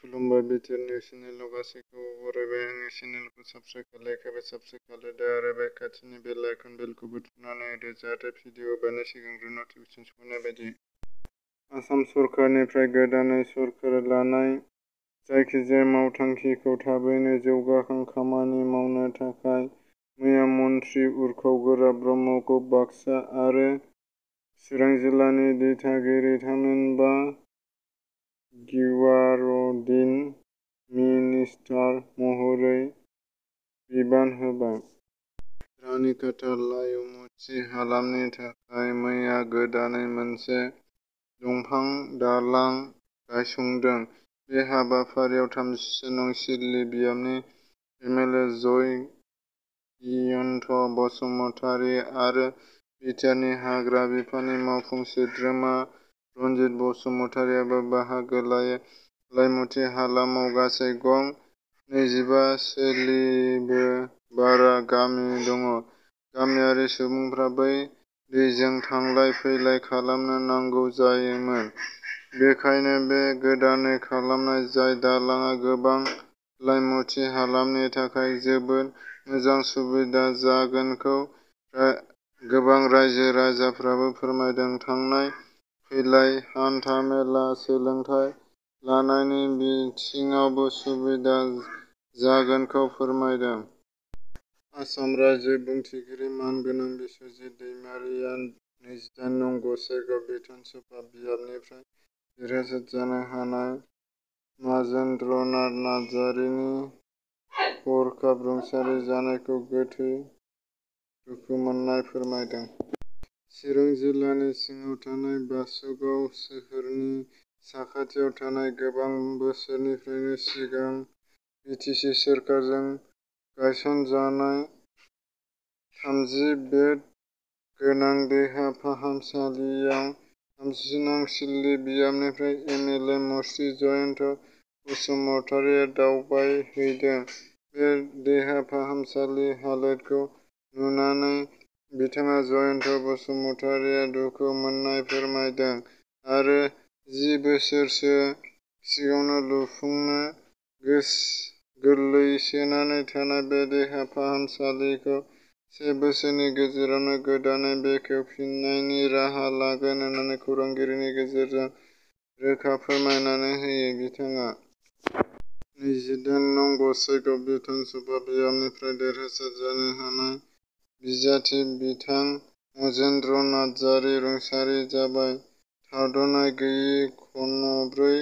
खुलुमबाय BTR news चेनेलाव गासैखौबो बरायबाय। आंनि चेनेलखौ साबस्क्राइब खालायाखैबा साबस्क्राइब खालायदो आरो बे खाथिनि बेल आइकन बेलखौबो थुनानै होदो जाहाथे भिडिअ हगारनाय सिगां नटिफिकेसन सफैनाय बायदि। आसाम सरकारनिफ्राय गोदानै सरकारा लानाय जायखिजाया मावथांखिखौ थाबैनो जौगाखां खामानि मावनो थाखाय मैया मन्थ्रि उरखाव ब्रह्मखौ बाक्सा आरो चिरां जिल्लानि दिथागिरि थामहिनबा गिवारडिन मिनिस्टार महरै बिबान होबाय। रानिखाता लाइमुथि हालामनि थाखाय मैया गोदानै मोनसे दंफां दालां गायसंदों। बे हाबाफारियाव 37 नं सिडली बियाबनि MLA जयन्त बसुमतारी आरो बिटिआरनि हाग्रा बिफाननि मावफुं सोद्रोमा रनजित बसुमतारीआबो बाहागो लायो। लाइमुथि हालामाव गासै गं 25 सोलिबो बारा गामि दङ। गामियारि सुबुंफ्रा बै दैजों थांलाय फैलाय खालामनो नांगौ जायोमोन। बेखायनो बे गोदानै खालामनाय जाय दालांआ लाइमुथि हालामनि थाखाय जोबोद मोजां सुबिदा जागोनखौ गोबां रायजो राजाफ्राबो फोरमायदों। थांलाय फैलाय, हान्था मेला, सोलोंथाइ लानायनि बिथिङावबो सुबिदा जागोनखौ फोरमायदों। आसाम रायजो बुंथिगिरि मानगोनां बिस्वजित दैमारिया 28 नं गसाइगाव बिधानसभा बियाबनिफ्राय देरहासार जानो हानाय माजेन्द्रनाथ नार्जारिनि हरखाब रुंसारि जानायखौ गोथै दुखु मोननाय फोरमायदों। चिरां जिल्लानि सिङाव थानाय बासुगाव सोहोरनि साखाथियाव थानाय गोबां बोसोरनिफ्रायनो सिगां बिटिसि सोरखारजों गायसनजानाय 30 बेड गोनां देहा फाहामसालियाव 37 नं सिडली बियाबनिफ्राय MLA मन्थ्रि जयन्त बसुमतारीआ दावबायहैदों। बे देहा फाहामसालिनि हालोदखौ नुनानै बिथाङा जयन्त बसुमतारीआ दुखु मोननाय फोरमायदों आरो 10 बोसोरसो सिगाङावनो लुफुंनो गोलैसोनानै थानाय बे देहा फाहामसालिखौ 1 बोसोरनि गेजेरावनो गोदानै बेखेवफिन्नायनि राहा लागोन होननानै खौरांगिरिनि गेजेरजों रोखा फोरमायनानै होयो। बिथाङा 28 नं गसाइगाव बिधानसभा बियाबनिफ्राय देरहासार जानो हानाय बिजाथि बिथां मजेन्द्र नार्जारि रुंसारि जाबाय। थाद'नाय गैयै खनब्रै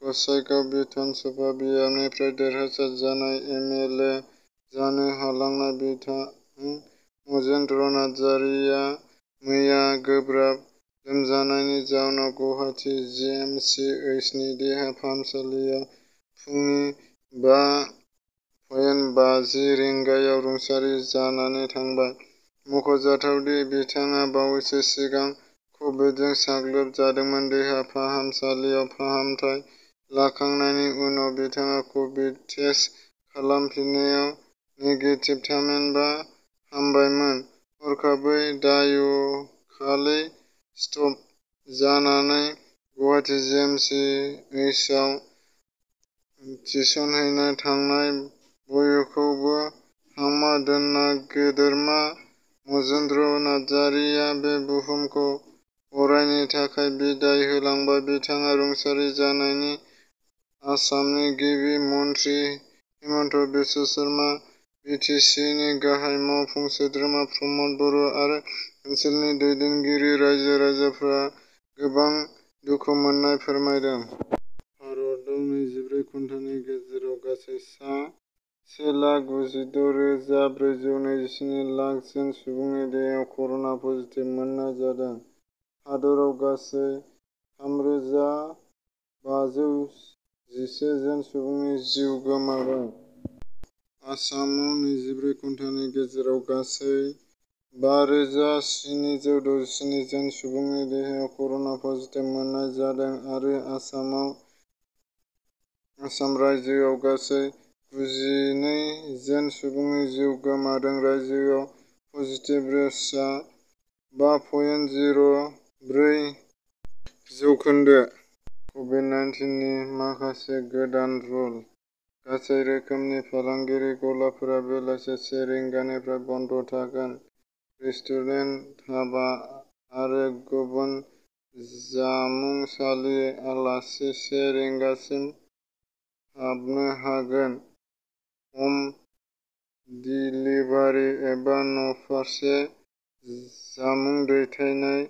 गसाइगाव बिधानसभा बियाबनिफ्राय देरहासार जानाय MLA जानो हालांनाय बिथां मजेन्द्र नार्जारिया मैया गोब्राब लोमजानायनि जाउनाव गुवाहाटी GMCHनि देहा फाहामसालियाव फुंनि 5:50 रिंगायाव रुंसारि जानानै थांबाय। मख'जाथाव दि बिथाङा बावैसो सिगां कभिडजों साग्लोबजादोंमोन। देहा फाहामसालियाव फाहामथाय लाखांनायनि उनाव बिथाङा कभिड टेस्ट खालामफिननायाव नेगेटिभ थामहिनबा हामबायमोन। हरखाबै दायखालि स्टप जानानै गुवाहाटी GMCHआव थिसनहैनो थांनाय बयखौबो हांमा दोनना गेदेमा मजेन्द्र नार्जारिया बे बुहुमखौ अरायनि थाखाय बिदाय होलांबाय। बिथाङा रुंसारि जानायनि आसामनि गिबि मन्थ्रि हिमन्त बिश्व शर्मा, बिटिसिनि गाहाय मावफुं सोद्रोमा प्रमद बर' आरो ओनसोलनि दैदेनगिरि रायजो राजाफ्रा गोबां दुखु मोननाय फोरमायदों। भारतआव 24 घन्टानि गेजेराव गासै सा 1,96,427 लाख जन सुबुंनि देहायाव कर'ना पजिटिभ मोननाय जादों। हादराव गासै 3,511 जन सुबुंनि जिउ गोमाबाय। आसामाव 24 घन्टानि गेजेराव गासै 5,767 जन सुबुंनि देहायाव कर'ना पजिटिभ मोननाय जादों आरो आसाम रायजोआव गासै 92 जन सुबुंनि जिउ गोमादों। रायजोआव पजिटिभ रेटआ 5.04%। कभिड-19 नि माखासे गोदान रुल। गासै रोखोमनि फालांगियारि गलाफोरा बेलासि 1 रिंगानिफ्राय बन्द थागोन। रेस्टुरेन्ट, धाबा आरो गुबुन जामुंसालिया आलासि 1 रिंगासिम हाबनो हागोन। हम डिलिभारि एबा न'फारसे जामुं दैथायनाय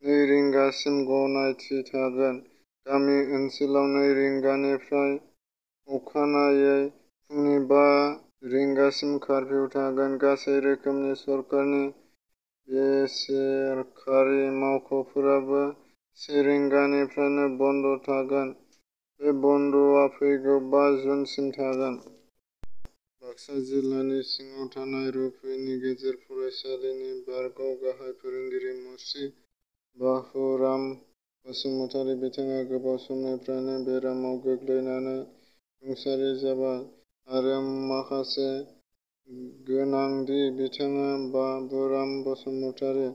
2 रिंगासिम गनायथि थागोन। गामि ओनसोलाव 2 रिंगानिफ्राय अखानायै फुंनि 5 रिंगासिम कारफिउ थागोन। गासै रोखोमनि सरकारि बेसरकारि मावख'फोराबो 1 रिंगानिफ्रायनो बन्द थागोन। बे बन्दआ फैगौ 5 जुनसिम थागोन। बाक्सा जिल्लानि सिङाव थानाय रुपी गेजेर फरायसालिनि बारग' गाहाय फोरोंगिरि मुस्रि बाहुराम बसुमतारी। बिथाङा गोबाव समनिफ्रायनो बेरामाव गोग्लैनानै रुंसारि जाबाय। आरो माखासे गोनां दि बिथाङा बाबुराम बसुमतारी।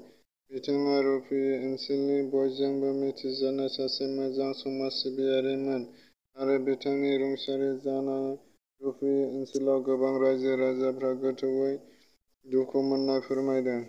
बिथाङा रुपी ओनसोलनि बयजोंबो मिथिजानाय सासे मोजां समाज सिबियारिमोन आरो बिथांनि रुंसारि जानायाव रुपी ओनसोलाव गोबां रायजो राजाफ्रा गोथौयै दुखु मोननाय फोरमायदों।